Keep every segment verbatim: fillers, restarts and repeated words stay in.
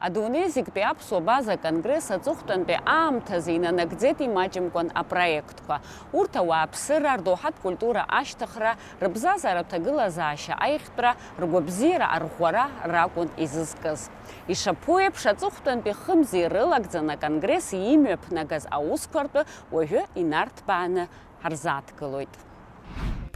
Адунеи зегьтәи аԥсуа база конгресс аҵыхәтәантәи аамҭазы инанагӡеит имаҷымкәан апроектқәа. Урҭ ауааԥсыра, рдоуҳатә культура ашьҭыхра, рыбзазаратә ҭагылазаашьа аиӷьтәра, ргәабзиара арӷәӷәара ракәын изызкыз. Ишаԥу еиԥш, аҵыхәтәантәи хымзи рылагӡаны аконгресс имҩаԥнагаз аусқәа ртәы уажәы инарҭбааны ҳарзааҭгылоит.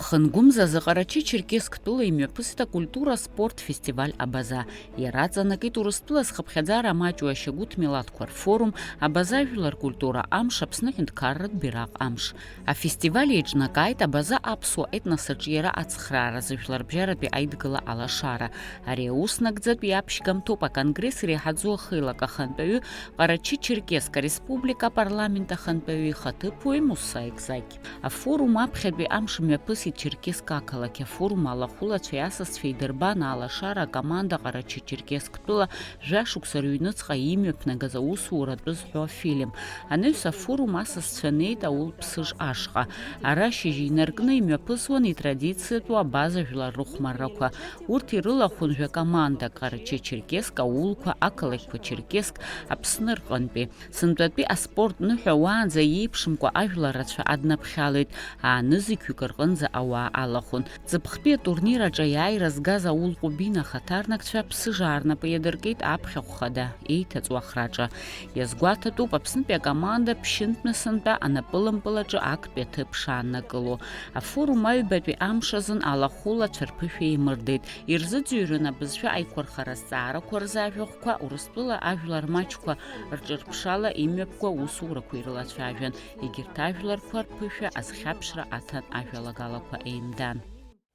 Ԥхынгәымзазы Ҟарачы-Черкесск тәыла имҩаԥысит акультура спорт фестиваль Абаза. Иара аҵанакит Урыстәыла зхыԥхьаӡара маҷу ашьагәыҭ милаҭқәа рфорум, Абаза жәлар ркультура амш, Аԥсны ҳәынҭқарратә бираҟ амш. Афестиваль еиҿнакааит Абаза аԥсуа етнос аҿиара ацхрааразы жәларбжьаратәи аидгыла алашара. Ари аус нагӡатәи аԥшьгамҭоуп аконгресс иреиҳаӡоу ахеилак ахантәаҩы, Ҟарачы-Черкесск Ареспублика апарламент ахантәаҩы ихаҭыԥуаҩ Муса Екзаки. Афорум аԥхьатәи амш мҩаԥысит Черкесск ақалақь. Афорум алахәылацәеи асасцәеи идырбан алашара акоманда Ҟарачы-Черкесск тәыла жәашықәса рыҩныҵҟа имҩаԥнагаз аусура атәы зҳәо афильм. Анаҩс афорум асасцәа неит аулԥсыж ашҟа. Ара шьыжь инаркны имҩаԥысуан итрадициатәу Абаза жәлар рыхәмаррақәа. Урҭ ирылахәын жәа-командак, Ҟарачы-Черкесск аулқәа, ақалақьқәа Черкесск, Аԥсны рҟынтәи. Сынтәатәи аспорт ныҳәа уаанӡа иеиԥшымкәа ажәлар рацәа аднаԥхьалеит, аанызқьҩык рҟынӡа ауаа алахәын. Ҵыԥхтәи атурнир аҿы аиааира згаз аулҟәыбина ахаҭарнакцәа аԥсыжаа рнапы иадыркит аԥхьахә хада еиҭаҵуа ахраҿы. Иазгәаҭатәуп, Аԥснытәи акоманда ԥшьынтәны сынтәа анапылампыл аҿы актәи аҭыԥ шааннакыло. Афорум аҩбатәи амш азын алахәылацәа рԥышәа еимырдеит. Ирзыӡырҩуан абызшәа аиқәырхара азҵаарақәа рзы ажәахәқәа, Урыстәыла ажәлар маҷқәа рҿырԥшала имҩаԥгоу аусурақәа ирылацәажәан. Егьырҭ ажәларқәа рԥышәа азхьаԥшра аҭан ажәалагалақәа еимдан.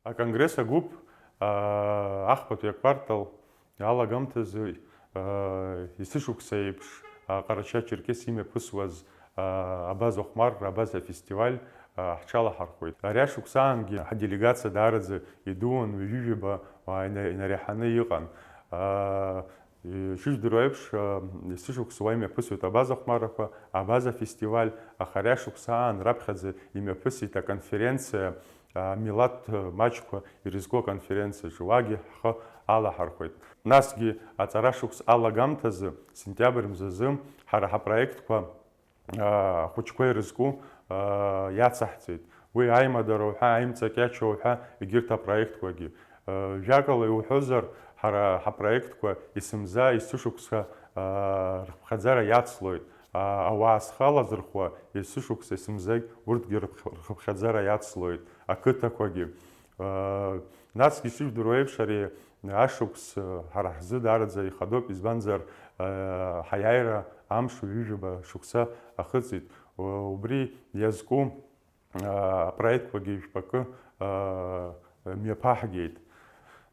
Аконгресс агәыԥ, аа, ахԥатәи аквартал алагамҭазы, аа, есышықәса еиԥш, аа, Ҟарача-Черкес имҩаԥысуаз, аа, Абаза хәмарра, Абаза афестиваль, аа, ҳҽалаҳархәеит. Ари ашықәсаангьы ҳаделегациа даараӡа идууан, ҩажәижәаба уаа ина-, инареиҳаны иҟан. Аа, Ишыжәдыруа еиԥш, есышықәса уа имҩаԥысуеит Абаза хәмаррақәа, Абаза фестиваль, аха ари ашықәса аан раԥхьаӡа имҩаԥысит аконференциа, амилаҭ маҷқәа ирызку аконференциаҿы, уагьы ҳхы алаҳархәеит. Насгьы аҵарашықәс алагамҭазы, сентиабр мзазы, ҳара ҳапроектқәа ахәыҷқәа ирызку иацаҳҵеит. Уи аимадара уҳәа, аимҵакьача уҳәа, егьырҭ апроектқәагьы. Жәакала иуҳәозар, ҳара ҳапроектқәа есымза есышықәса рхыԥхьаӡара иацлоит. Ауаа зхы алазырхуа есышықәса есымзагь урҭгьы рхыԥхьаӡара иацлоит, ақыҭақәагьы. Насгьы ишыжәдыруа еиԥш, ари ашықәс ҳара ҳзы даараӡа ихадоуп, избанзар, ҳаиааира амш ҩажәижәаба шықәса ахыҵит. Убри иазку апроектқәагьы жәпакы мҩаԥаҳгеит.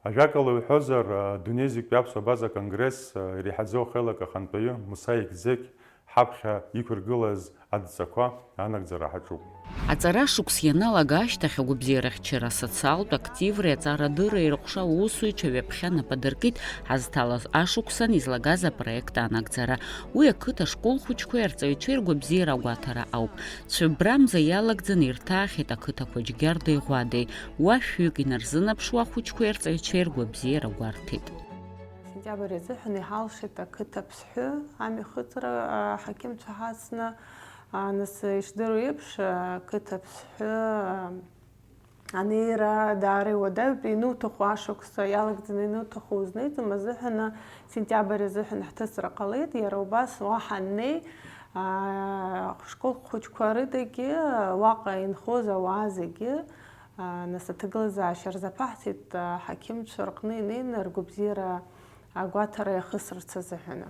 Ажәакала уҳәозар, дунеи зегьтәи аԥсуа база конгресс иреиҳаӡоу ахеилак ахантәаҩы Муса Егзеқь ҳаԥхьа иқәыргылаз адҵақәа анагӡара ҳаҿуп. Аҵара шықәс ианалага ашьҭахь агәабзиарахьчара асоциалтә активреи аҵарадырреи рыҟәша аусзуҩцәа ҩаԥхьа нап адыркит ҳазҭалаз ашықәсан излагаз апроект анагӡара. Уи ақыҭа ашкол хәыҷқәеи арҵаҩцәеи ргәабзиара агәаҭара ауп. Цәыббрамза иалагӡаны ирҭаахьеит ақыҭақәа Џьгьардеи Ӷәадеи. Уа шәҩык инарзынаԥшуа ахәыҷқәеи арҵаҩцәеи ргәабзиара гәарҭеит. Сентиабр иазыҳәан иҳалшеит ақыҭа Ԥсҳәы амҩахыҵра аҳақьымцәа ҳацны, а, нас ишдыру еиԥш, а, ақыҭа Ԥсҳәы, а, анеира даара иуадаҩуп, иануҭаху ашықәса иалагӡаны иануҭаху узнеиӡом азыҳәан, сентиабр азыҳәан ҳҭыҵра ҟалеит, иара убас уа ҳаннеи, а, ашкол хәыҷқәа рыдагьы, уаҟа инхоз ауаа зегьы, а, нас аҭагылазаашьа рзаԥаҳҵеит, аҳақьымцәа рҟны инеины ргәабзиара агәаҭара иахысырц азыҳәан.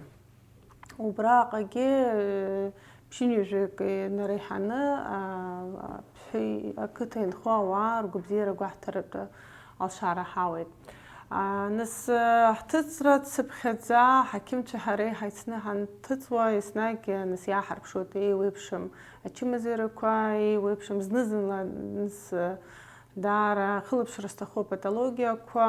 Убраҟагьы, э, ԥшьынҩажәак инареиҳаны, а, Ԥҳәи ақыҭа инхо ауаа ргәабзиара гәаҳҭаратәы алшара ҳауеит. А, нас, э, ҳҭыҵра цыԥхьаӡа ҳақьымцәа ҳареи ҳаицны ҳанҭыҵуа, еснагь, э, нас иааҳарԥшуеит еиуеиԥшым ачымазаҩрақәа, еиуеиԥшым зны-зынла, нас, э, Даара ахылаԥшра зҭаху апатологиақәа,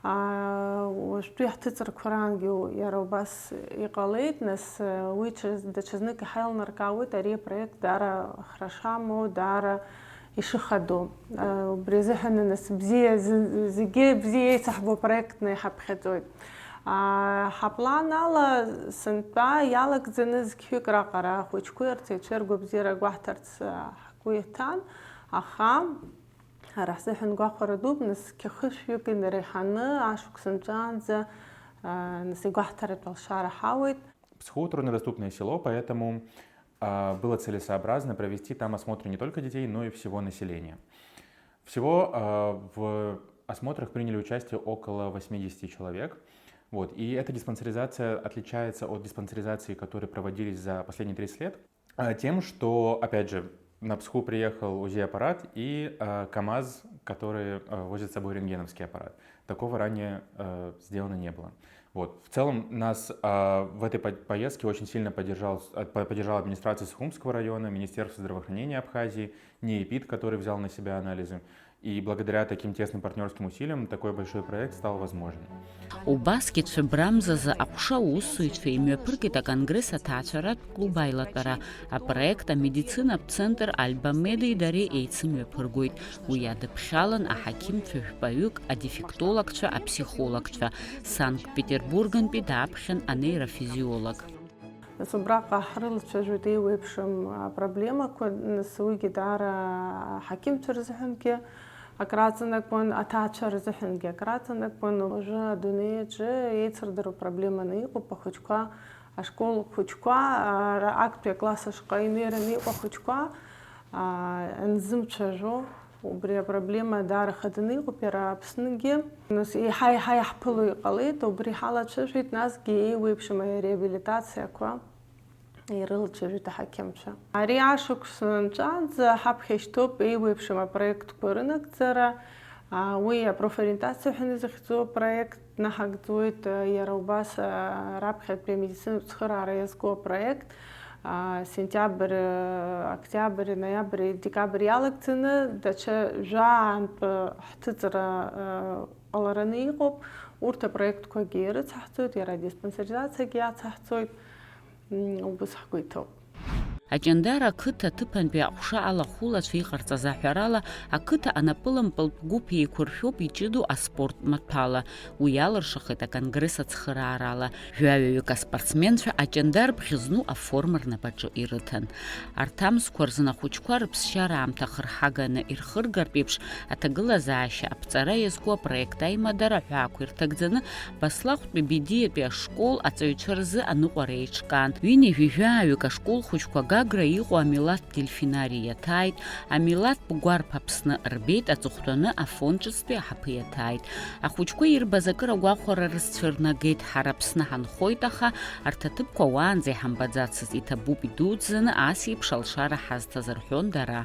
аа, уажәтәи ҳҭыҵрақәа раангьы иара убас иҟалеит, нас, уи ҽаз-, даҽазнык иҳаилнаркаауеит, ари апроект даара хра шамоу, даара ишыхадоу. Убри азыҳәан, нас, бзиа, зы-, зегьы бзиа еицаҳбо апроектны иҳаԥхьаӡоит. Ҳаплан ала, сынтәа иалагӡаны зқьҩык раҟара ахәыҷқәеи арҵаҩцәеи ргәабзиара гәаҳҭарц ҳгәы иҭан, аха ҳара ҳзыҳәан гәахәара дууп, нас қьы хышәҩык инареиҳаны ашықәс нҵәаанӡа, нас игәаҳҭаратә алшара ҳауеит. Псху труднодоступное село, поэтому было целесообразно провести там осмотры не только детей, но и всего населения. Всего в осмотрах приняли участие около восьмидесяти человек. Вот. И эта диспансеризация отличается от диспансеризации, которые проводились за последние тридцать лет, тем, что, опять же, на Псху приехал УЗИ-аппарат и КАМАЗ, который возит с собой рентгеновский аппарат. Такого ранее сделано не было. Вот. В целом нас в этой поездке очень сильно поддержал, поддержала администрация Сухумского района, Министерство здравоохранения Абхазии, НИИПИД, который взял на себя анализы. И благодаря таким тесным партнёрским усилиям такой большой проект стал возможным. Убасгьы цәыббрамзазы аҟәша аусзуҩцәа имҩаԥыргеит аконгресс аҭаацәаратә клуб аилатәара. Апроект амедицинатә центр Альба Медеи дареи еицымҩаԥыргоит. Уи иадыԥхьалан аҳақьымцәа жәпаҩык, адефектологцәа, аԥсихологцәа. Санкт-Петербургантәи дааԥхьан анеирофизиолог. Нас убраҟа ҳрылацәажәоит еиуеиԥшым апроблемақәа, нас уигьы даара аҳақьымцәа рзыҳәангьы акраҵанакуан, аҭаацәа рзыҳәангьы акраҵанакуан. Уажәы адунеи аҿы еицырдыруа проблеманы иҟоуп ахәыҷқәа, ашкол хәыҷқәа, ара актәи акласс ашҟа инеираны иҟоу ахәыҷқәа, аа, анзымцәажәо. Убри апроблема даара хаданы иҟоуп иара Аԥсныгьы. Нас еиҳа-еиҳа иаҳԥыло иҟалеит, убри ҳалацәажәеит, насгьы еиуеиԥшым ареабилитациақәа ирылацәажәеит аҳақьымцәа. Ари ашықәс нҵәаанӡа ҳаԥхьа ишьҭоуп еиуеиԥшым апроектқәа рынагӡара, а, уи апрофориентациа ҳәа изыхьӡу апроект наҳагӡоит, а, иара убас, а, раԥхьатәи амедицинатә цхыраара иазку апроект, а, сентиабр, а, октиабр, ноиабр, декабр иалагӡаны даҽа жәаантә ҳҭыҵра, а, ҟалараны иҟоуп. Урҭ апроектқәагьы ирыцҳҵоит, иара адиспансеризациагьы иацҳҵоит. М, убас ҳгәы иҭоуп. Аҷандара ақыҭа аҭыԥантәи аҟәша алахәылацәа иҟарҵаз аҳәарала, ақыҭа анапылампылтә гәыԥ еиқәыршәоуп иҷыдоу аспорт маҭәала. Уи иалыршахеит аконгресс ацхыраарала. Жәаҩаҩык аспортсменцәа аҷандар бӷьы зну аформа рнапаҿы ирыҭан. Арҭ амзқәа рзын ахәыҷқәа рыԥсшьара аамҭа ахырҳаганы ирхыргартә еиԥш, аҭагылазаашьа аԥҵара иазку апроект аимадара аҳәаақәа ирҭагӡаны Баслахәтәи Бедиатәи ашкол аҵаҩцәа рзы аныҟәара еиҿкаан. Ҩынҩажәи жәаҩык ашкол хәыҷқәа Гагра иҟоу амилаҭтә дельфинари иаҭааит, амилаҭтә гәарԥ Аԥсны рбеит, аҵыхәтәаны Афон ҿыцтәи аҳаԥы иаҭааит. Ахәыҷқәа ирбаз акыр агәахәара рызцәырнагеит, ҳара Аԥсны ҳанхоит, аха арҭ аҭыԥқәа уаанӡа иҳамбаӡацызт, иҭабуп идуӡӡаны ас еиԥш алшара ҳазҭаз, рҳәон дара.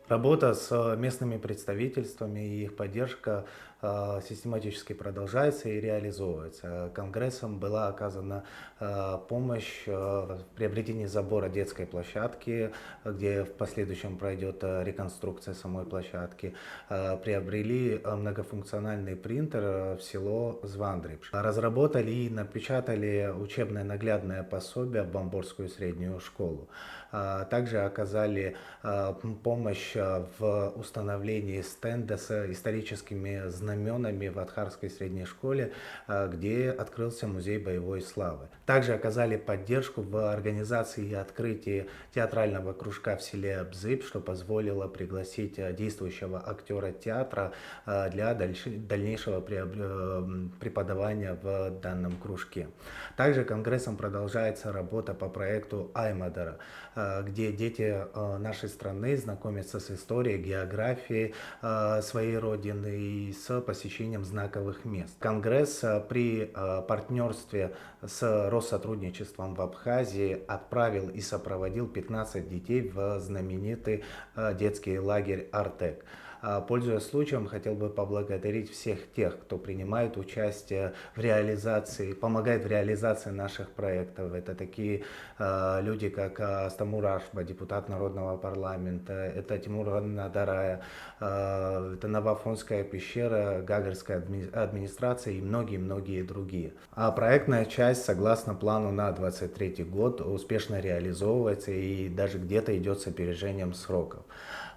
Работа с местными представительствами и их поддержка, а, систематически продолжается и реализовывается. Конгрессом была оказана, а, помощь, а, в приобретении забора детской площадки, где в последующем пройдёт, а, реконструкция самой площадки. А, приобрели, а, многофункциональный принтер, а, в село Звандрипш. Разработали и напечатали учебное наглядное пособие в Бамборскую среднюю школу. А, также оказали а, м, помощь, а, в установлении стенда с историческими знамёнами в Адхарской средней школе, а, где открылся музей боевой славы. Также оказали поддержку в организации и открытии театрального кружка в селе Абзыб, что позволило пригласить, а, действующего актёра театра, а, для дальше-, дальнейшего преобр-, э, м, преподавания в данном кружке. Также конгрессом продолжается работа по проекту Аймадара, а, где дети, а, нашей страны знакомятся с историей, географией, а, своей родины и с посещением знаковых мест. Конгресс, а, при, а, партнёрстве с Россотрудничеством в Абхазии отправил и сопроводил пятнадцать детей в знаменитый, а, детский лагерь «Артек». А, пользуясь случаем, хотел бы поблагодарить всех тех, кто принимает участие в реализации, помогает в реализации наших проектов. Это такие, а, люди, как, а, Астамур Ашба, депутат народного парламента, это Тимур Надарая, а, это Новоафонская пещера, Гагарская адми-, администрация и многие-многие другие. А проектная часть, согласно плану на двадцать третий год, успешно реализовывается и даже где-то идёт с опережением сроков.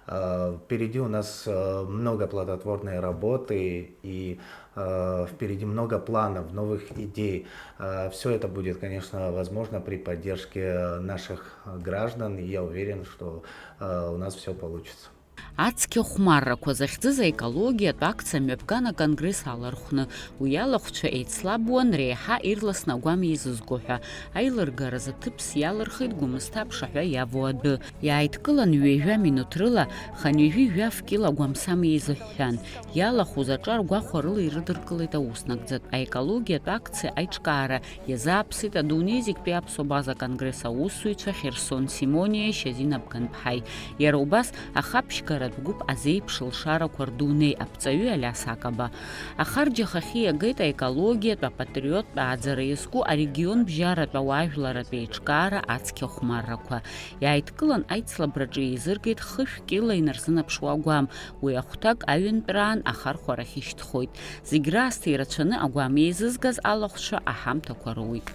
Э, Впереди у нас э, много плодотворной работы и э, впереди много планов, новых идей. Все это будет, конечно, возможно при поддержке наших граждан, и я уверен, что э, у нас все получится. Ацқьа хәмаррақәа захьӡыз аекологиатә акциа мҩаԥган аконгресс алархәны, уи алахәцәа еицлабуан реиҳа ирласны агәам еизызго ҳәа. Аилыргаразы ҭыԥс иалырхит Гәымсҭа аԥшаҳәа иавоу адәы. Иааидкылан ҩажәа минуҭ рыла хынҩажәи жәаф кьыла агәамсам еизыҳәҳәан. Иалахәыз аҿар гәахәарыла ирыдыркылеит ауснагӡатә аекологиатә акциа аиҿкаара, иазааԥсеит адунеи зегьтәи аԥсуа база конгресс аусзуҩцәа Херсон Симониеи Шьазина Бганԥҳаи, иара убас ахаԥшьгаратә гәыԥ азеиԥш лшарақәа рдунеи аԥҵаҩы Алиас Акаба. Ахарџь ахахьы иагеит аекологиатә, апатриоттә ааӡара иазку арегион бжьаратә ауаажәларратә еиҿкаара ацқьа хәмаррақәа. Иааидкылан аицлабраҿы еизыргеит хышә кьыла инарзынаԥшуа агәам, уи ахәҭак аҩынтәраан ахархәарахь ишьҭхоит. Зегь раасҭа ирацәаны агәам еизызгаз алахәцәа аҳамҭақәа роуит.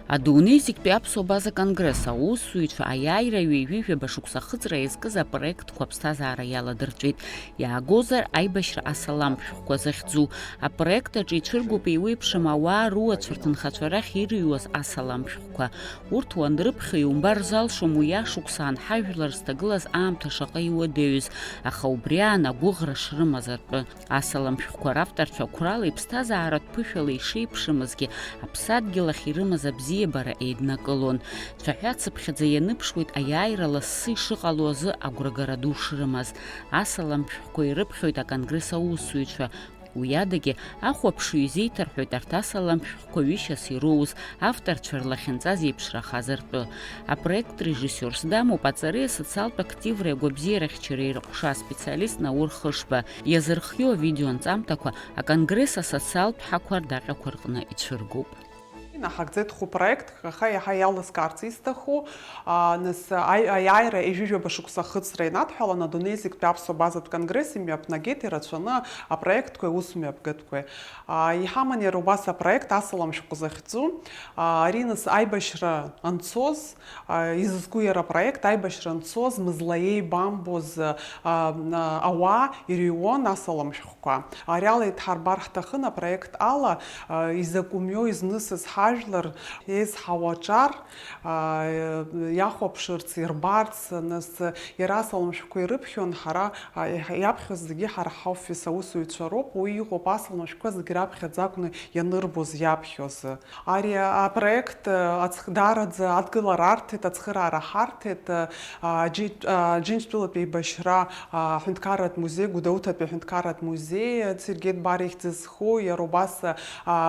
Адунеи зегьтәи аԥсуа база конгресс аусзуҩцәа аиааира ҩажәи жәаба шықәса ахыҵра иазкыз апроектқәа аԥсҭазаара иаладырҵәеит. Иаагозар, аибашьра асалам шәҟәқәа захьӡу апроект аҿы ицәыргоуп еиуеиԥшым ауаа руацәа рҭынхацәа рахь ирыҩуаз асалам шәҟәқәа. Урҭ уанрыԥхьо иумбар залшом уи ашықәсаан ҳажәлар зҭагылаз аамҭа шаҟа иуадаҩыз, аха убри аан агәыӷра шрымаз ртәы. Асалам шәҟәқәа равторцәа қәрала иԥсҭазааратә ԥышәала ишеиԥшымызгьы, аԥсадгьыл ахь ирымаз абзиабара еиднакылон. Цәаҳәацыԥхьаӡа ианыԥшуеит аиааира лассы ишыҟало азы агәрагара ду шрымаз. Асалам шәҟәқәа ирыԥхьоит аконгресс аусзуҩцәа. Уи адагьы, ахәаԥшҩы изеиҭарҳәоит арҭ асалам шәҟәқәа ҩышьас ироуз, авторцәа рлахьынҵа зеиԥшрахаз ртәы. Апроект режиссиорс дамоуп аҵареи асоциалтә активреи агәабзиарахьчареи рыҟәша аспециалист Наур Хышба. Иазырхиоу авидеонҵамҭақәа аконгресс асоциалтә ҳақәа рдаҟьақәа рҟны ицәыргоуп. Инаҳагӡеит хәы проектк, аха иаҳа иалыскаарц исҭаху, а, нас, аи-, аиааира ҩажәижәаба шықәса ахыҵра инадҳәалан, адунеи зегьтәи аԥсуа базатә конгресс имҩаԥнагеит ирацәаны апроектқәеи аусмҩаԥгатәқәеи. А, иҳаман иара убас апроект асалам шәҟәы захьӡу. А, ари нас аибашьра анцоз, а, изызку иара апроект аибашьра анцоз, мызла еибамбоз, а, а, ауаа ирыҩуан асалам шәҟәқәа. Ари ала идҳарбар ҳҭахын апроект ала, а, изакәымҩоу изнысыз ҳажәлар еизҳауа аҿар, а, иахәаԥшырц, ирбарц, нас иара асалам шәҟәқәа ирыԥхьон, ҳара, а, иаԥхьоз зегьы ҳара ҳофис аусзуҩцәа роуп, уи иҟоуп асалам шәҟәқәа зегьы раԥхьаӡа акәны ианырбоз иаԥхьоз. Ари апроект, а, ацх-, даараӡа адгылара арҭеит, ацхыраара ҳарҭеит, а, Аџьынџь-, а, Аџьынџьтәылатә еибашьра, а, аҳәынҭқарратә музеи, Гәдоуҭатәи аҳәынҭқарратә музеи, а, Сергеи Дбар ихьӡ зху, иара убас, а,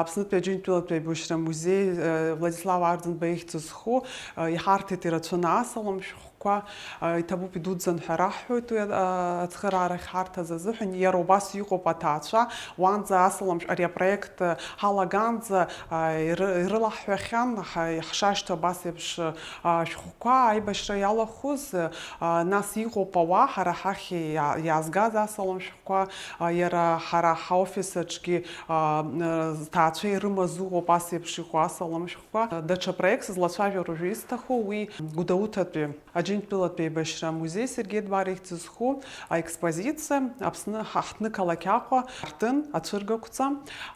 Аԥснытәи Аџьынџьтәылатә еибашьра музеи, а, Владислав Арӡынба ихьӡ зху, а, иҳарҭеит ирацәаны асалам шәҟәқәа, а, иҭабуп, идуӡӡан ҳәа раҳҳәоит уи, а, ацхыраара ахьҳарҭаз азыҳәан. Иара убас иҟоуп аҭаацәа, уаанӡа асалам шә-, ари апроект, а, ҳалагаанӡа, а, иры-, ирылаҳҳәахьан, ҳа-, ҳшашьҭоу абас еиԥш, а, шәҟәқәа аибашьра иалахәыз, а, нас иҟоуп ауаа ҳара ҳахь иа-, иаазгаз асалам шәҟәқәа, а, иара ҳара ҳофис аҿгьы, а, н-, зҭаацәа ирымаз ыҟоуп ас еиԥш иҟоу асалам шәҟәқәа. Даҽа проект сызлацәажәара уажәы исҭаху, уи Гәдоуҭатәи Аџьынџьтәылатәи еибашьра амузеи Сергеи Дбар ихьӡ зху аекспозициа Аԥсны ҳа-, ҳҭнықалақь Аҟәа артын ацәыргақәҵа.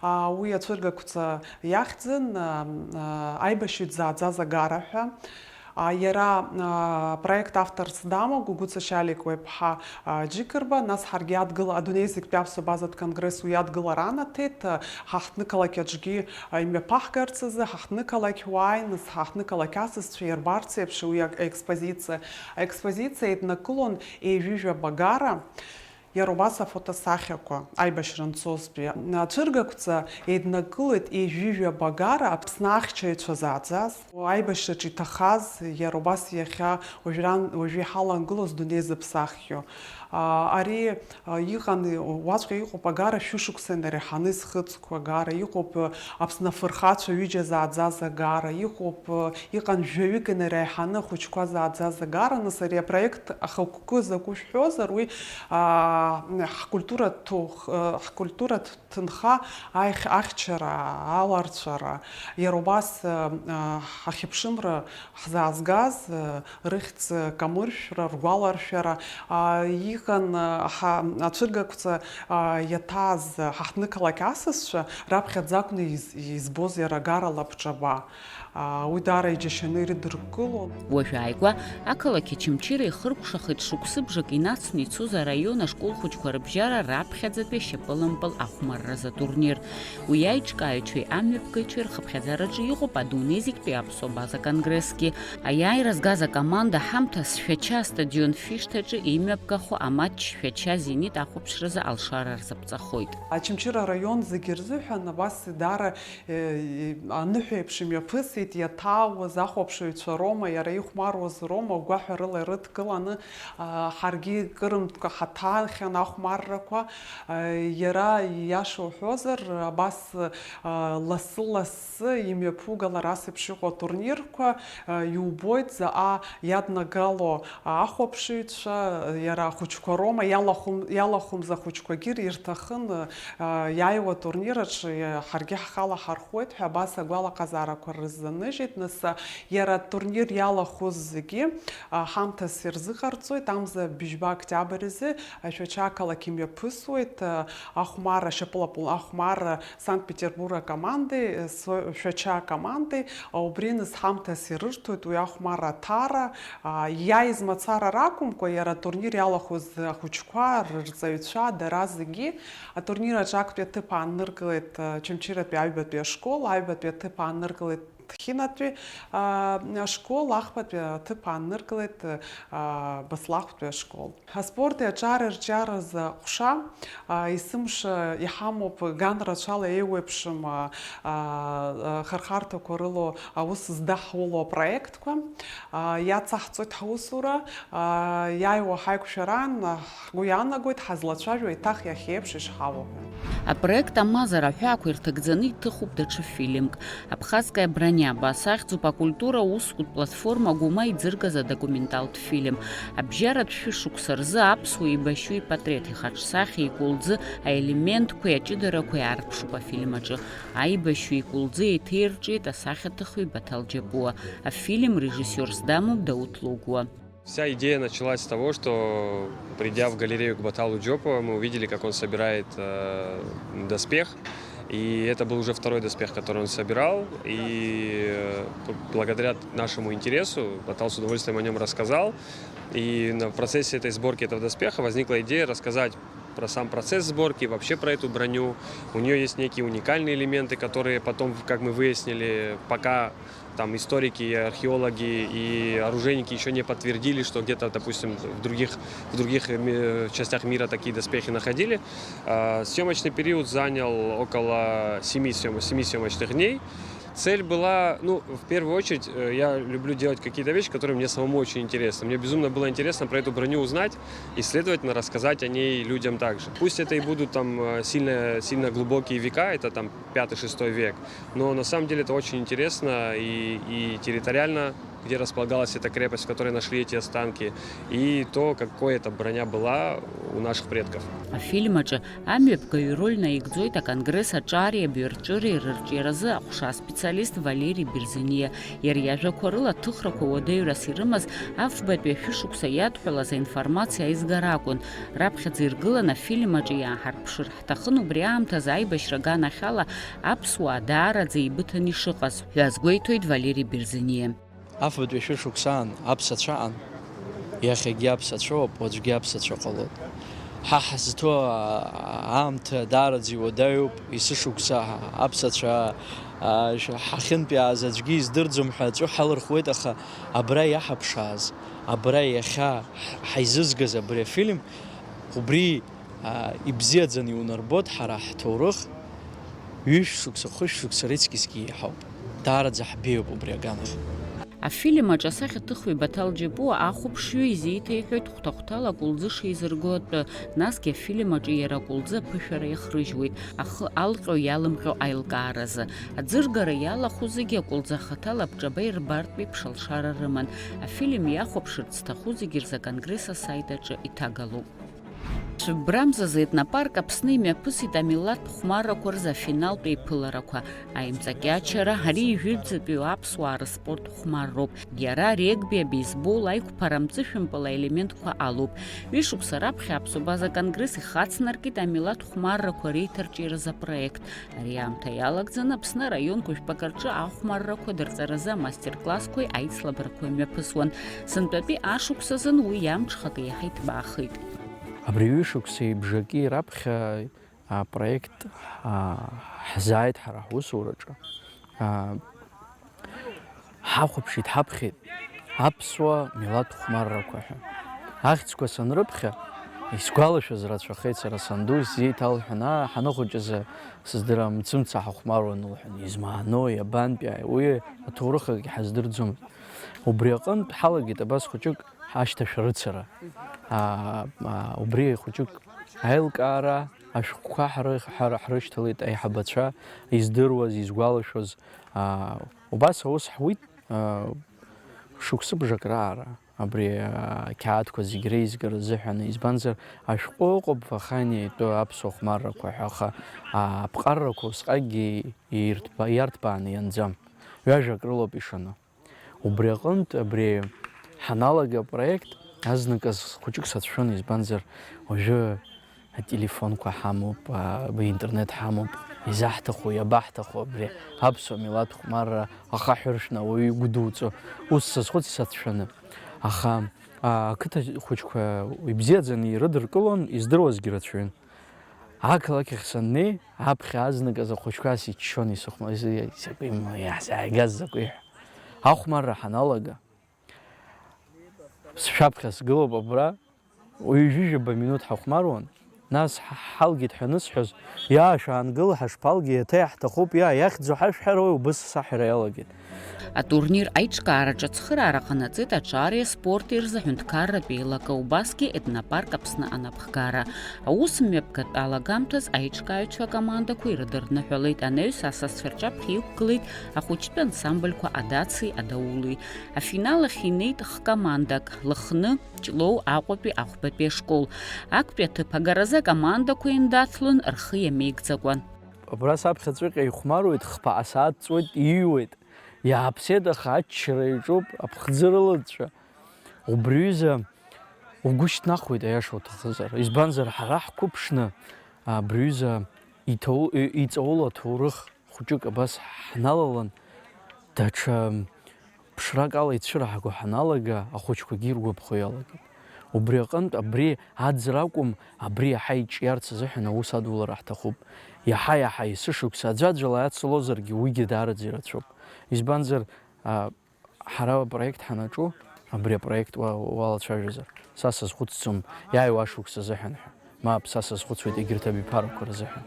А, уи ацәыргақәҵа иахьӡын, а, а, Аибашьҩы дзааӡаз агара ҳәа. А, иара, а, проект авторс дамоу Гәыгәыца Шьалик уеиԥҳа, а, Џьыкырба, нас ҳаргьы адгыла-, адунеи зегьтәи аԥсуа базатә конгресс уи адгылара анаҭеит, а, ҳа ҳҭнықалақь аҿгьы, а, имҩаԥаҳгарц азы, ҳа ҳҭнықалақь уааины, ҳа ҳҭнықалақь асасцәа ирбарц еиԥш уи ак-, аекспозициа. Аекспозициа еиднакылон ҩажәижәаба агара, иара убас афотосахьақәа, аибашьра анцозтәи. Ацәыргақәҵа еиднакылеит ҩажәижәаба агара Аԥсны ахьчаҩцәа зааӡаз, аибашьраҿы иҭахаз, иара убас иахьа уажәран-, уажәы иҳалангылоз дунеи зыԥсаххьоу. А, ари, а, иҟан, уаҵәҟьа иҟоуп агара шәышықәса инареиҳаны изхыҵқәо агара, иҟоуп, а, Аԥсны афырхацәа ҩыџьа зааӡаз агара, иҟоуп, а, иҟан жәаҩык инареиҳаны ахәыҷқәа зааӡаз агара, нас ари апроект ахықәкы закәу шәҳәозар, уи, а, ҳкультуратә ҭоух-, а, ҳкультуратә ҭынха аих-, ахьчара, аларҵәара, иара убас, а, а, ахьыԥшымра ҳзаазгаз, а, рыхьӡ камыршәра, ргәаларшәара, а, иҟ-, Кан, ҳа, ацәыргақәҵа, а, иаҭааз, ҳа ҳнықалақь асасцәа раԥхьаӡа акәны из-, избоз иара агарала Ԥҿаба. А, уи даара иџьашьаны ирыдыркылон. Уажәааигәа ақалақь Очамчыра ихыркәшахеит шықәсыбжак инацны ицоз араион ашкол хәыҷқәа рыбжьара раԥхьаӡатәи ашьапылампыл ахәмарразы атурнир. Уи аиҿкааҩцәеи амҩаԥгаҩцәеи рхыԥхьаӡараҿы иҟоуп адунеи зегьтәи аԥсуа база конгрессгьы. Аиааира згаз акоманда ҳамҭас Шәача астадион Фишҭаҿы имҩаԥгахо аматч Шәача Зенит ахәаԥшразы алшара рзаԥҵахоит. Очамчыра араион зегьы рзыҳәан абас даара, э, аныҳәа еиԥш имҩаԥысит, иаҭаауаз ахәаԥшыҩцәа роума, иара ихәмаруаз роума, гәаҳәарыла ирыдкыланы, а, ҳаргьы кырынтәқәа ҳаҭаахьан ахәмаррақәа. А, иара, ииаша уҳәозар, абас, а, лассы-лассы Асы имҩаԥугалар ас еиԥш иҟоу атурнирқәа, а, иубоит заҟа иаднагало ахәаԥшыҩцәа, иара ахәыҷқәа роума, иалахәым-, иалахәымз ахәыҷқәагьы ирҭахын, а, иааиуа атурнир аҿы, а, ҳаргьы ҳхала ҳархәуеит ҳәа абас агәалаҟазаарақәа рыззаныжьит. Нас, а, иара атурнир иалахәыз зегьы, а, ҳамҭас ирзыҟарҵоит, амза быжьба октиабр изы, а, Шәача ақалақь имҩаԥысуеит, а, ахәмарра, ашьапылампыл ахәмарра Санкт-Петербург акомандеи, со-, Шәача акомандеи, а, убри нас ҳамҭас ирырҭоит уи ахәмарра аҭара, а, иааиз мацара ракәымкәа, иара атурнир иалахәыз ахәыҷқәа, рырҵаҩцәа, дара зегьы. Атурнир аҿы актәи аҭыԥ аанныркылеит, а, Очамчыратәи аҩбатәи ашкол, аҩбатәи аҭыԥ аанныркылеит Ҭхьынатәи, а, ашкол, ахԥатәи аҭыԥ аанныркылеит, а, Баслахәтәи ашкол. Аспорти аҿари рҿиаразы аҟәша, а, есымша иҳамоуп, ган рацәала еиуеиԥшым, а, а, а, хырхарҭақәа рылоу аус здаҳуло апроектқәа. А, иацаҳҵоит ҳусура, а, иааиуа ҳаиқәшәараан, а, ҳгәы иаанагоит ҳазлацәажәо еиҭах иахьеиԥш ишҳауа ҳәа. Апроект амазара аҳәаақәа ирҭагӡаны иҭыхуп даҽа фильмк. Абхазская броня абас ахьӡуп акультура усзуҩ платформа Гәыма иӡыргаз адокументалтә фильм. Абжьаратә шәышықәса рзы аԥсуа еибашьҩы ипатреҭ, ихаҿсахьа, икәылӡы, аелементқәеи аҷыдарақәеи аарԥшуп афильм аҿы. Аибашьҩы икәылӡы еиҭаирҿиеит асахьаҭыхҩы Баҭал Џьапуа. Афильм режиссиорс дамоуп Дауҭ Логәуа. Вся идея началась с того, что, придя в галерею к Баталу Джопу, мы увидели, как он собирает, э, доспех. И это был уже второй доспех, который он собирал. И, э, п-, благодаря нашему интересу Батал с удовольствием о нём рассказал. И на, в процессе этой сборки этого доспеха возникла идея рассказать про сам процесс сборки, вообще про эту броню. У неё есть некие уникальные элементы, которые потом, как мы выяснили, пока там историки, и археологи, и оружейники ещё не подтвердили, что где-то, допустим, в других, в других, э, ми-, частях мира такие доспехи находили. А, съёмочный период занял около семи съём-, семи съёмочных дней. Цель была, ну, в первую очередь, э, я люблю делать какие-то вещи, которые мне самому очень интересны. Мне безумно было интересно про эту броню узнать и, следовательно, рассказать о ней людям также. Пусть это и будут там, э, сильно, сильно глубокие века, это там пятый-шестой век, но на самом деле это очень интересно и, и территориально, где располагалась эта крепость, в которой нашли эти останки, и то, какой эта броня была у наших предков. Афильм аҿы амҩаԥгаҩы ироль наигӡоит аконгресс аҿареи абаҩрҵәыреи рырҿиаразы аҟәша аспециалист Валери Берзиниа. Иара иажәақәа рыла, аҭыхрақәа уадаҩрас ирымаз афбатәи ашәышықәса иадҳәалаз аинформациа аизгара акәын. Раԥхьаӡа иргылан афильм аҿы иааҳарԥшыр ҳҭахын, убри аамҭазы аибашьра аганахьала аԥсуаа даараӡа еибыҭаны ишыҟаз ҳәа азгәеиҭоит Валери Берзиниа. Афбатәи ашәышықәсаан аԥсацәа аан, иахьагьы аԥсацәоуп, уаҵәгьы аԥсацәа ҟалоит. Ҳа ҳзҭоу аамҭа даараӡа иуадаҩуп, есышықәса аԥсацәа, а, ш-, ҳахьынтәааз аӡәгьы издырӡом ҳәа аҵәы ҳалырхуеит, аха абра иаҳаԥшааз, абра иахьа ҳ-, ҳаизызгаз абри афильм, убри, а, ибзиаӡаны иунарбоит, ҳара ҳҭоурых ҩышә шықәса, хышә шықәса рыцкьысгьы иаҳауп. Даараӡа ҳбеиоуп убри аганахь. Афильм аҿы асахьаҭыхҩы Баҭал Џьапуа ахәаԥшҩы изеиҭеиҳәоит хәҭа-хәҭала акәылӡы шеизырго атәы, насгьы афильм аҿы иара акәылӡы аԥышәара иахрыжьуеит, ахы алҟьо-иалымҟьо аилкааразы. Аӡыргара иалахәу зегьы акәылӡы ахаҭала Ԥҿаба ирбартә еиԥш алшара рыман. Афильм иахәаԥшырц зҭаху зегьы рзы аконгресс асайт аҿы иҭагалоуп. Цәыббрамзазы етнопарк Аԥсны имҩаԥысит амилаҭтә хәмаррақәа рзы афиналтә еиԥыларақәа. Аимҵакьачара, ари ижәытәӡатәи аԥсуаа рыспорт хәмарроуп. Иара арегби, абейсбол, аиқәԥара амҵышәымпыл аелементқәа алоуп. Ҩышықәса раԥхьа аԥсуа база конгресс ихацнаркит амилаҭтә хәмаррақәа реиҭарҿиаразы апроект. Ари аамҭа иалагӡаны Аԥсны араионқәа жәпак рҿы ахәмаррақәа дырҵаразы амастер-классқәеи аицлабрақәеи мҩаԥысуан. Сынтәатәи ашықәс азын уи иамҽхак еиҳа иҭбаахеит. Абри ҩышықәсеи бжаки раԥхьа апроект, а, ҳзааит ҳара ҳусураҿы. А, ҳахәаԥшит, ҳаԥхьеит аԥсуа милаҭ хәмаррақәа ҳәа. Ахьӡқәа санрыԥхьа, исгәалашәаз рацәахеит сара санду исзеиҭалҳәан, аа, ҳаныхәыҷыз, сыздырам, мцымца ҳахәмаруан лҳәан, измаанои, абантәи, уи аҭоурых акгьы ҳаздырӡомызт. Убри аҟынтә ҳалагеит абас хәыҷык ҳашьҭашәа рыцара. Аа, аа, убри хәыҷык аилкаара ашәҟәқәа ҳры-, ҳар-, ҳрышьҭалеит аиҳабацәа, издыруаз, изгәалашәоз. Аа, убас аус ҳуит, аа, шықәсыбжак раара абри, аа, ақьаадқәа зегь реизгара азыҳәан, избанзар, ашәҟәы ыҟоуп Вахани итәы аԥсуа хәмаррақәа ҳәа, аха, аа, аԥҟаррақәа усҟакгьы ирҭба-, иарҭбааны ианӡам, ҩажәак рылоуп ишаны. Убри аҟынтә, абри ҳаналага апроект, азныказ хәыҷык сацәшәон, избанзар, уажәы ателефонқәа ҳамоуп, а, интернет ҳамоуп, изаҳҭаху, иабаҳҭаху абри аԥсуа милаҭ хәмарра ахаҳә ыршәны ауаҩы игәы дуӡӡо, ус сазхәыцит сацәшәаны. Аха, а, ақыҭа хәыҷқәа ибзиаӡаны ирыдыркылон, издыруазгьы рацәаҩын. Ақалақь ахь саннеи, аԥхьа азныказ ахәыҷқәа сиччон, исыхәма-, ис-, ис-, закәи м-, иаҳзааигаз закәи ҳәа. Ахәмарра ҳаналага, сшәаԥхьа сгылоуп абра, ҩажәижәаба минуҭ ҳахәмаруан, нас ҳ-, ҳалгеит ҳәа анысҳәоз, иа, шәаангыл, ҳашԥалгеи, еиҭа иаҳҭахуп, иа, иахьӡу ҳашәҳәар, уи убыс саҳәара иалагеит. Атурнир аиҿкаараҿы ацхыраара ҟанаҵеит аҿареи аспорти рзы аҳәынҭқарратә еилакы, убасгьы Етнопарк Аԥсны анапхгара. Аус мҩаԥгатә алагамҭаз аиҿкааҩцәа акомандақәа ирыдырныҳәалеит, анаҩс асасцәа рҿаԥхьа иқәгылеит ахәыҷтәы ансамбльқәа Адаци Адаули. Афинал ахь инеит х-командак, Лыхны, Ҷлоу, Аҟәатәи, Ахәбатәи ашкол. Актәи аҭыԥ агаразы акомандақәа еиндаҭлон рхы иамеигӡакәан. Абра саԥхьаҵәҟьа ихәмаруеит, хԥа асааҭ ҵуеит, иҩуеит. Иааԥсеит, аха аччара иаҿуп, аԥхӡы рылҵәҵәа. Убри ҩыза угәы шьҭнахуеит, аиаша уҭахызар. Избанзар, ҳара ҳқәыԥшны, абри ҩыза иҭоу-, и-, иҵаулоу аҭоурых хәыҷык абас ҳналалан, даҽа ԥшрак ала ицәыраҳго ҳаналага, ахәыҷқәагьы иргәаԥхо иалагеит. Убри аҟынтә абри аӡра акәым, абри иаҳа иҿиарц азыҳәан аус адулара ҳҭахуп. Иаҳа-иаҳа есышықәса аӡәаӡәала иацлозаргьы, уигьы даараӡа ирацәоуп. Избанзар, а, ҳара апроект ҳанаҿу, абри апроект уа-, уалацәажәозар, са сазхәыцӡом, иааиуа ашықәс азыҳәан ҳәа. Мап, са сазхәыцуеит егьырҭ абиԥарақәа рзыҳәан.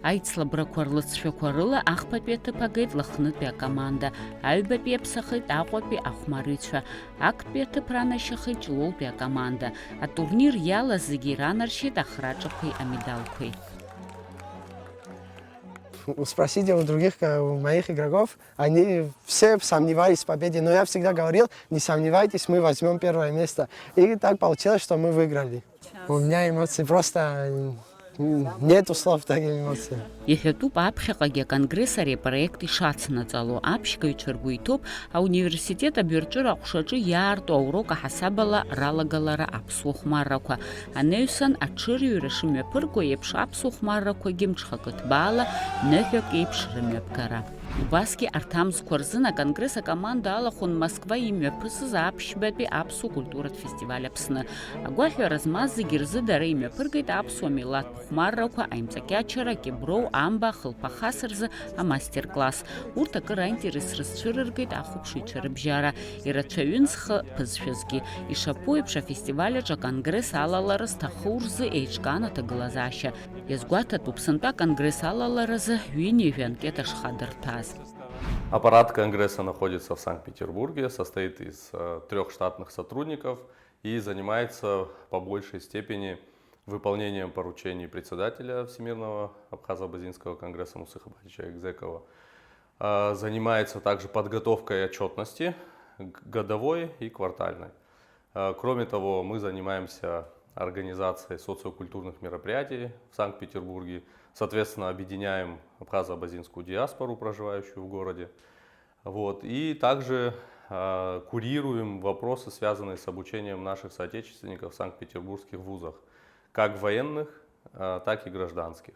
Аицлабрақәа рлыҵшәақәа рыла ахԥатәи аҭыԥ агеит Лыхнытәи акоманда, аҩбатәи иаԥсахеит Аҟәатәи ахәмарыҩцәа, актәи аҭыԥ ранашьахеит Ҷлоутәи акоманда. Атурнир иалаз зегьы иранаршьеит ахраҿақәеи амедалқәеи. Спросите у других, э, у моих игроков, они все сомневались в победе, но я всегда говорил: «Не сомневайтесь, мы возьмём первое место». И так получилось, что мы выиграли. У меня эмоций просто, м, нету слов, такие эмоции. Иҳәатәуп, аԥхьаҟагьы аконгресс ари апроект ишацнаҵало. Аԥшьгаҩцәа ргәы иҭоуп ауниверситет абаҩрҵәыра аҟәшаҿы иаарту аурок аҳасабала ралагалара аԥсуа хәмаррақәа. Анаҩсан аҽырҩра шымҩаԥырго еиԥш, аԥсуа хәмаррақәагьы мҽхакы ҭбаала ныҳәак еиԥш рымҩаԥгара. Убасгьы арҭ амзқәа рзын аконгресс акоманда алахәын Москва имҩаԥысыз аԥшьбатәи аԥсуа культуратә фестиваль Аԥсны. Агәаҳәара змаз зегьы рзы дара имҩаԥыргеит аԥсуа милаҭтә хәмаррақәа, аимҵакьачара, акьыброу, амба, ахылԥахас рзы амастер-класс. Урҭ акыр аинтерес рызцәырыргеит ахәаԥшыҩцәа рыбжьара. Ирацәаҩын зхы ԥызшәазгьы. Ишаԥу еиԥш, афестиваль аҿы аконгресс алалара зҭаху рзы еиҿкаан аҭагылазаашьа. Иазгәаҭатәуп, сынтәа аконгресс алаларазы ҩынҩажәа анкета шхадырҭәааз. Аппарат Конгресса находится в Санкт-Петербурге, состоит из э, трех штатных сотрудников и занимается по большей степени выполнением поручений председателя Всемирного Абхазо-Абазинского конгресса Мусы Хабаровича Экзекова. Э, Занимается также подготовкой отчетности г- годовой и квартальной. Э, Кроме того, мы занимаемся организацией социокультурных мероприятий в Санкт-Петербурге, соответственно, объединяем абхазо-абазинскую диаспору, проживающую в городе. Вот. И также э, курируем вопросы, связанные с обучением наших соотечественников в санкт-петербургских вузах, как военных, э, так и гражданских.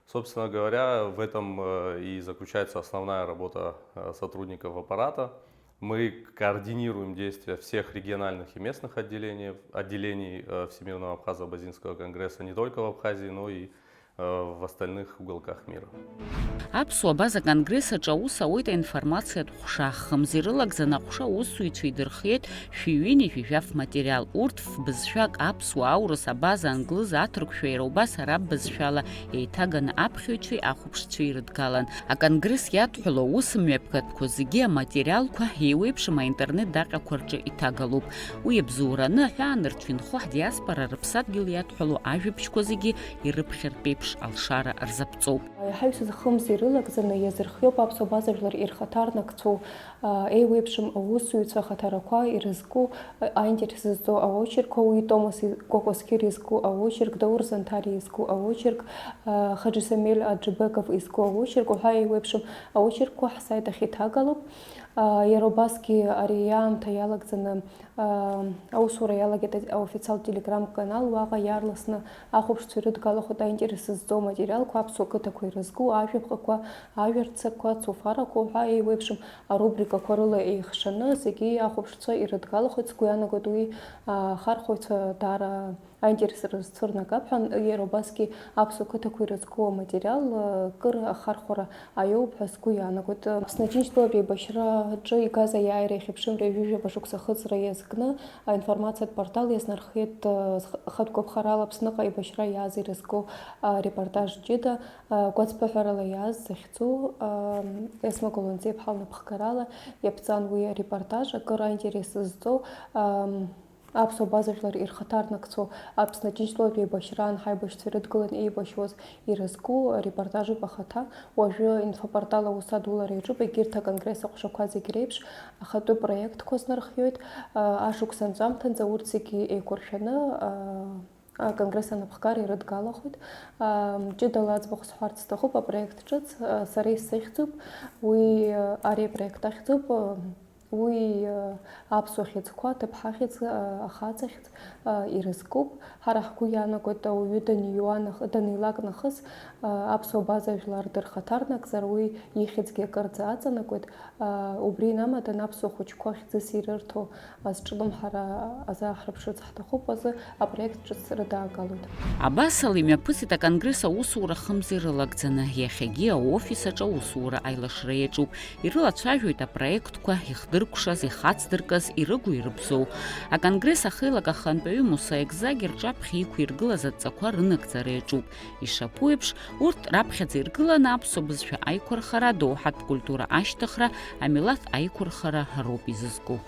Собственно говоря, в этом э, и заключается основная работа э, сотрудников аппарата. Мы координируем действия всех региональных и местных отделений, отделений э, Всемирного Абхазо-Абазинского конгресса не только в Абхазии, но и э, в остальных уголках мира. Аԥсуа Абаза Конгресс аҿы аус ауеит аинформациатә ҟәша. Хымз ирылагӡаны аҟәша аусзуҩцәа идырхиеит шәи ҩынҩажәи жәаф материал. Урҭ фбызшәак аԥсуа, аурыс, абаза, англыз, аҭырқәшәа, иара убас араб бызшәала еиҭаганы аԥхьаҩцәеи ахәаԥшцәеи ирыдгалан. Аконгресс иадҳәалоу аусмҩаԥгатәқәа зегьы аматериалқәа еиуеиԥшым аинтернет даҟьақәа рҿы иҭагалоуп. Уи абзоураны аҳәаанырцә инхо ҳдиаспора рыԥсадгьыл иадҳәалоу ажәабжьқәа зегьы ирыԥхьартә еиԥш алшара рзаԥҵоуп. Иаҳаҩсыз хымз ирылагӡаны иазырхиоуп аԥсуа база жәлар ирхаҭарнакцәоу, еиуеиԥшым аусзуҩцәа ахаҭарақәа ирызку, аинтерес зызҵо аочеркқәа, уи Томас Кокоскир изку аочерк, Даур Занҭариа изку аочерк, Хаџьы Самель Аџьбеков изку аочерк уҳәа еиуеиԥшым аочеркқәа ҳсайт ахь иҭагалоуп. Иара убасгьы ари аамҭа иалагӡаны аусура иалагеит аофициалтә Telegram канал, уаҟа иаарласны ахәаԥшцәа ирыдгалахоит аинтерес зызҵо аматериалқәа, аԥсуа қыҭақәа ирызку ажәаԥҟақәа, ажәа рцақәа, цуфарақәа уҳәа еиуеиԥшым арубрикақәа рыла еихшаны зегьы ахәаԥшцәа ирыдгалахоит. Сгәы иаанагоит уи ахархәаҩцәа даара аинтерес рызцәырнагап ҳәа, иара убасгьы аԥсуа қыҭақәа ирызку аматериал кыр ахархәара аиоуп ҳәа сгәы иаанагоит. Аԥсны Аџьынџьтәылатә еибашьраҿы игаз аиааира иахьеиԥшымреи ҩажәижәаба шықәса ахыҵра иазкны аинформациатә портал иазнархеит, э, хатә гәаԥхарала Аԥсныҟа еибашьра иааз ирызку, э, репортаж ҷыда, э, гәацԥыҳәарала иааз захьӡу, э, Есма Гуланӡиаԥҳа лнапхгарала иаԥҵан уи арепортаж, акыр аинтерес зызҵо, э, аԥсуа база жәлар ирхаҭарнакцәоу Аԥсны Аџьынџьтәылатә еибашьраан ҳаибашьцәа ирыдгыланы еибашьуаз ирызку арепортажуп ахаҭа. Уажәы инфопортал аус адулара иаҿуп, егьырҭ аконгресс аҟәшақәа зегь реиԥш ахатәы проектқәа знархиоит. Ашықәс анҵәамҭанӡа урҭ зегьы еиқәыршәаны аконгресс анапхгара ирыдгалахоит. Ҷыдала аӡбахә сҳәарц сҭахуп, апроект ҿыц сара исзыхьӡуп. Уи, ари апроект ахьӡуп. Уи аԥсуа хьыӡқәа, аҭыԥҳа хьыӡ, ахаҵа хьӡ ирызкуп. Ҳара ҳгәы иаанагоит, ауаҩы даниуа нах-, данилак нахыс, аԥсуа база жәлар дырхаҭарнакзар, уи ихьӡгьы акырӡа аҵанакуеит. Убри инамадан аԥсуа хәыҷқәа хьӡыс ирырҭо азҿлымҳара азааҳрыԥшырц ҳҭахуп азы апроект ҿыц рыдаагалоит. Абасала имҩаԥысит аконгресс аусура хымз ирылагӡаны, иахьагьы аофис аҿы аусура аилашра иаҿуп. Ирылацәажәоит апроектқәа, ихдыркәшаз, ихацдыркыз, ирыгу-ирыбзоу. Аконгресс ахеилак ахантәаҩы Муса Екзагь рҿаԥхьа иқәиргылаз адҵақәа рынагӡара иаҿуп. Ишаԥу еиԥш, урҭ раԥхьаӡа иргыланы аԥсуа бызшәа аиқәырхара, адоуҳатә культура ашьҭыхра, амилаҭ аиқәырхара роуп изызку.